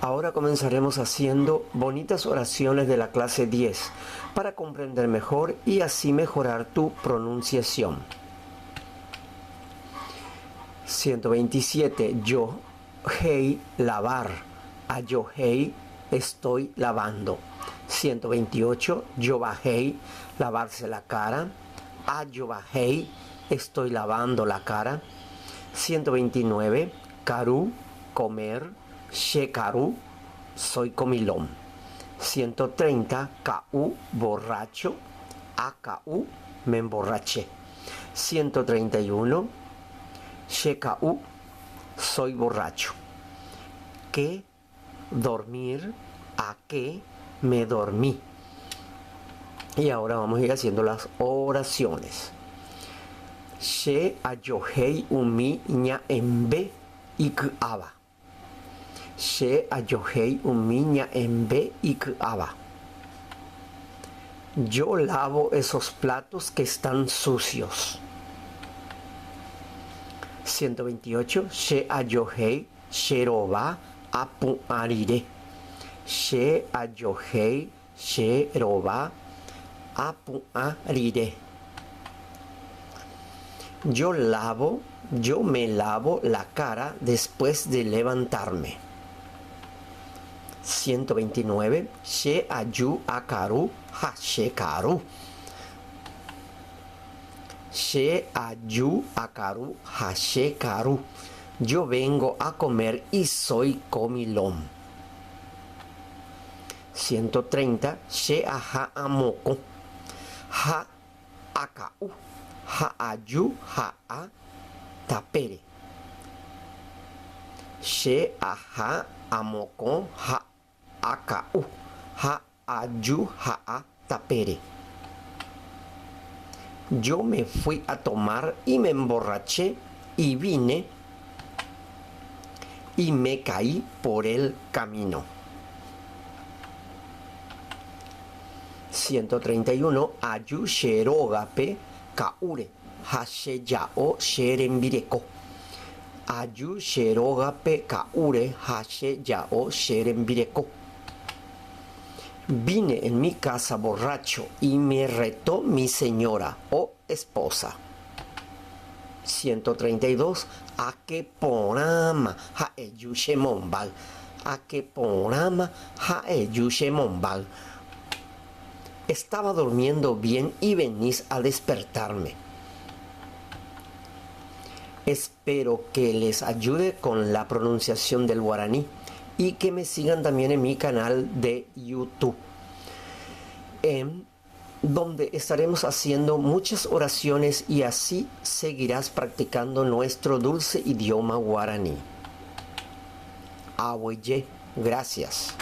Ahora comenzaremos haciendo bonitas oraciones de la clase 10 para comprender mejor y así mejorar tu pronunciación. 127. Yo, hey, lavar. A yo, hey, estoy lavando. 128. Yo bajé, lavarse la cara. A yo bajé, estoy lavando la cara. 129. Karu, comer. Shekaru, soy comilón. 130. Ku, borracho. AKU, me emborraché. 131. Shekau, soy borracho. ¿Qué? Dormir. ¿A qué? Me dormí. Y ahora vamos a ir haciendo las oraciones. Che ajohéi umi ña'ẽmbe iky'áva. Che ajohéi umi ña'ẽmbe iky'áva. Yo lavo esos platos que están sucios. 128. Che ajohéi che rova apu'ã rire. Che ajohéi che rova apu'ã rire. Yo lavo, yo me lavo la cara después de levantarme. 129. Che aju akaru ha che karu. Che aju akaru ha che karu. Yo vengo a comer y soy comilón. 130. Che aha amokõ ha aka'u ha aju ha'a tapére. Che aha amokõ ha aka'u ha aju ha'a tapére. Yo me fui a tomar y me emborraché y vine y me caí por el camino. 131 aju che rógape ka'úre ha cheja'o che rembireko. Aju che rógape ka'úre ha cheja'o che rembireko. Vine en mi casa borracho y me retó mi señora o esposa. 132 ake porãma ha eju chemombáy. Ake porãma ha eju chemombáy. Estaba durmiendo bien y venís a despertarme. Espero que les ayude con la pronunciación del guaraní y que me sigan también en mi canal de YouTube, en donde estaremos haciendo muchas oraciones y así seguirás practicando nuestro dulce idioma guaraní. Aguyje, gracias.